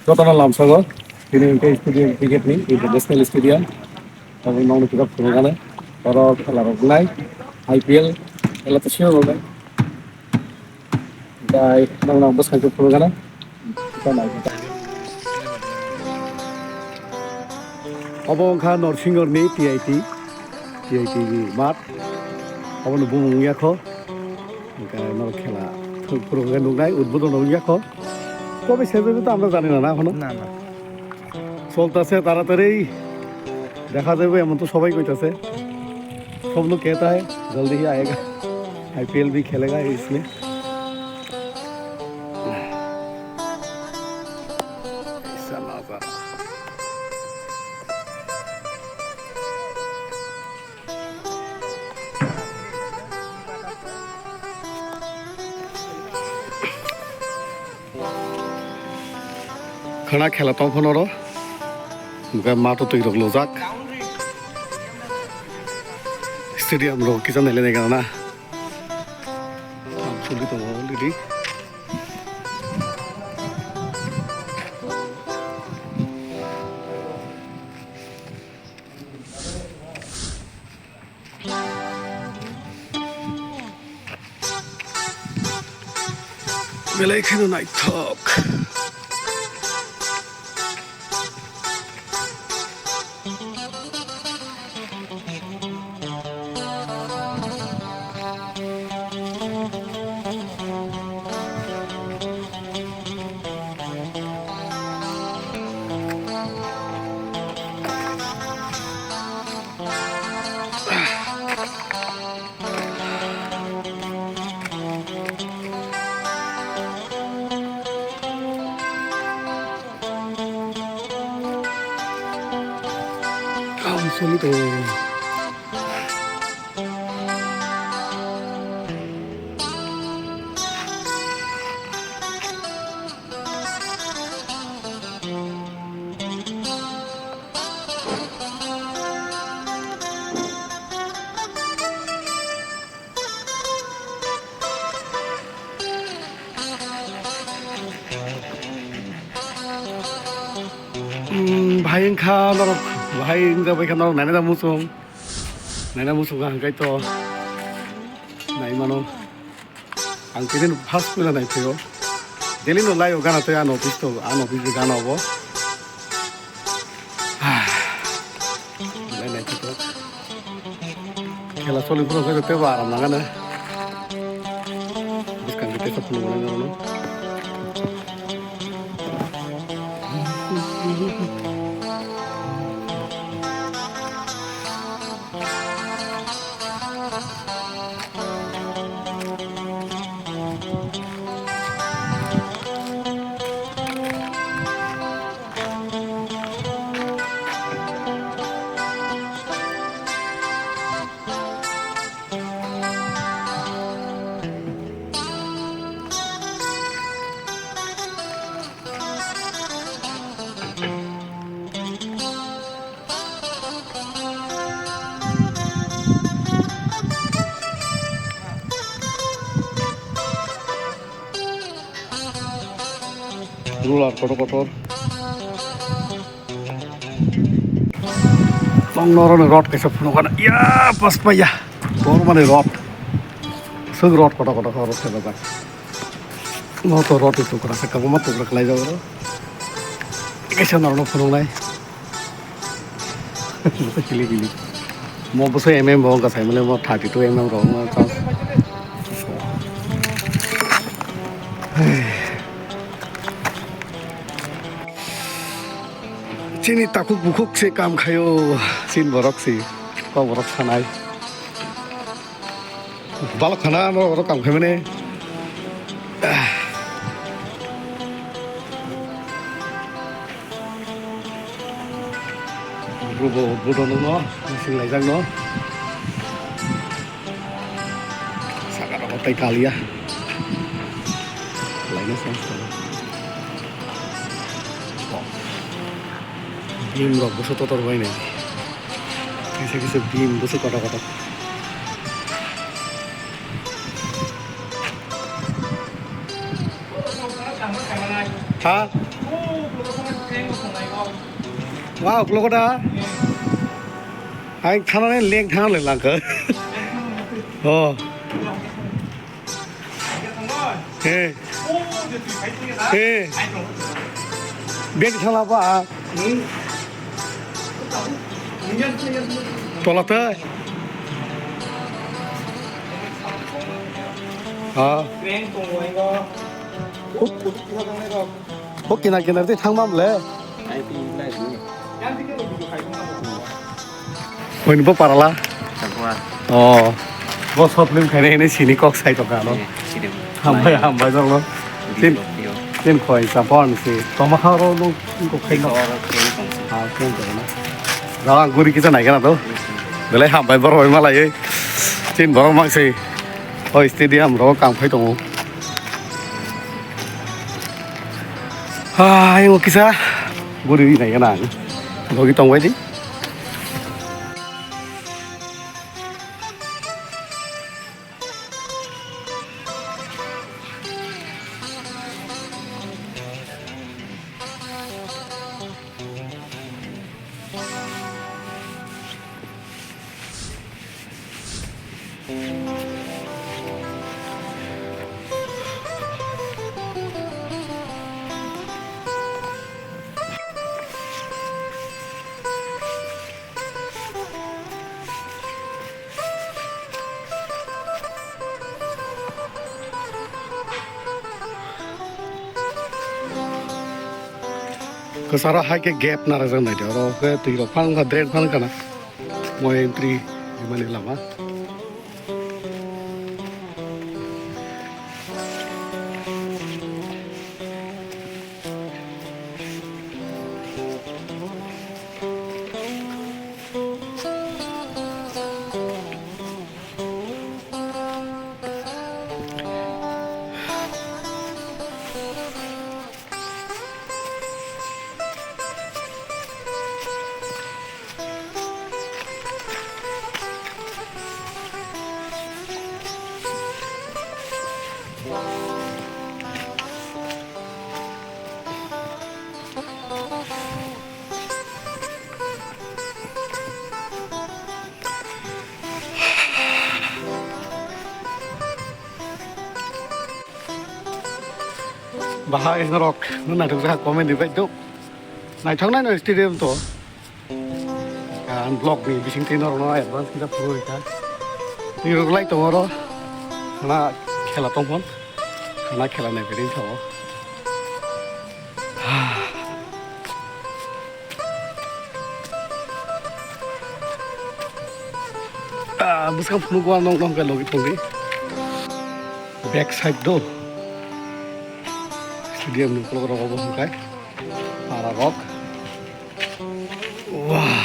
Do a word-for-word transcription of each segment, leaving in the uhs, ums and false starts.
Jotono lamsogo, tini hwnkhe stadium cricket ni international stadium, abo nokni kwchak phunukgana, oro khela rok wngnai, I P L khela to sio rwnai, tai nokno bwskang khe phunukgana. Obo wngkha Norsinghor ni T I T, T I T ni math, obono bumung wngya kho. Hwnkhe norok khela phwrwngkhe nuknai, udbodon wngya kho. Kobe sejak to amra jani na, na, hono? Na, na. Choltase taratari, দেখা যাবে, এমন তো সবাই কইতাছে। সব লোক कहता है, জলদি ही आएगा, I P L भी खेलेगा इसमें। ऐसा नजारा। Khwna khela tong phano oro. Hwnkhe mato twi rok lojak. Stadium rok kisa naile nai gana na. Suli tongo already. Belai kheno naithok. Kaam soli tongo. Hmm, bahai wngkha norok, bahai wngjabai kha norok naina da muchung. Naina muchung kha hwnkhe to nai mano. Ang tini no first puila nai phio. Daily no lai o gana tei ano office to, ano office ni gana obo. Belai naithothok. Khela choli phuru khe teibo aram nangano. Bwskang khe teisa phunuknai norokno. Rular kotor kotor. Tong noroni rod kaisa phunukgana. Ya, pas pa ya. Bor mani rod. Sung rod kotor kotor khe rod khe bajak. No to rod tukra se kabuma tukra khlai jago. Kaisa norno phunuknai. Kili kili. Mo bwsai M M bo wngkha saimale mo thirty two M M rok wngkha. Chini takhuk bukhuk se kam khaio, chin borok se, kok borok sanai. Balok khana norok oro kam khaimani. Rubo budo nungno, sing laijak no. Saka rok tai kalia. Laina sang sang. Bim rok bwsa totor bai nai. Kisa kisa bim bwsa kotor kotor. Ha? Wow, klokoda. Ang thanane leng thang le langka. Oh. He. He. Beti thang ba. Tola te. Ah. Huk kina kina tei thangma mle. Hoi ni bo parala. Oh. Bo short film khaina hini sini kok sai tongka no. Hambai hambai jalo. Tin tin khoi sa pon si. Toma kha ro no ko khai no. Ha ken to na. Ra guri kisa nai kana to. Belai hambai bor hoi malai. Tin borok mang si. Oi stadium ro kang phai tongo. Ah, ayung kisa guri nai gana ang. Logi tong bai di. Kwcharo hai khe gate narwkjak naidi, oro khe twi rok phang wngkha, drain phang wngkha na. Moi entry rimani lama. Bahai norok no naithok jak comment bai do. Naithok nai no stadium to. Ang vlog ni bising twi norok no advance kisa phuru rikha. Ni rok lai tongo ro. Khana khela tong phon. Khana khela nai beri thawo. Ah, bwskang phunuk o ang nong nong khe logi thangdi. Back side do. Stadium ni ukulok rok obo hwnkhai. Para rok. Wah.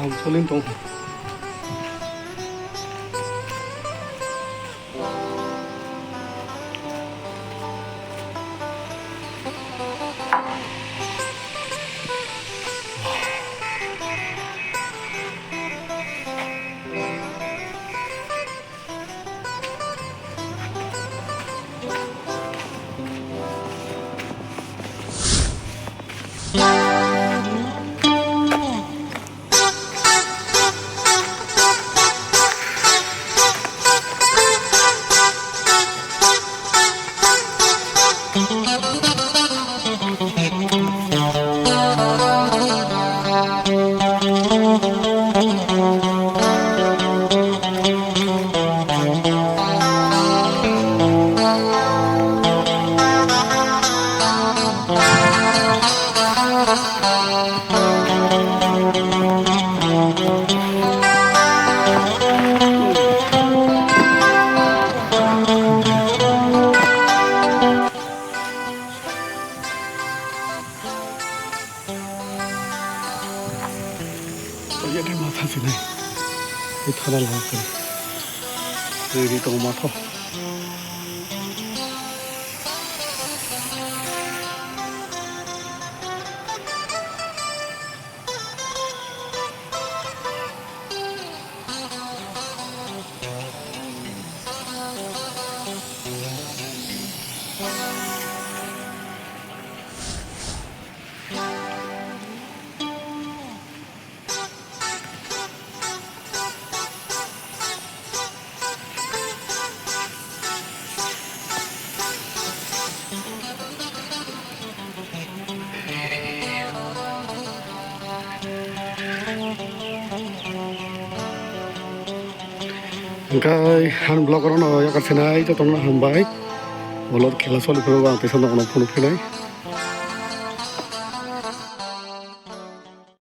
Ang soling tong. Khana lama khe. Ready tong matho. Hingke ani vlog rok no yakarsinai jotono hambai. Ulo khela soli phuru ang teisa nogo phunuk phinai.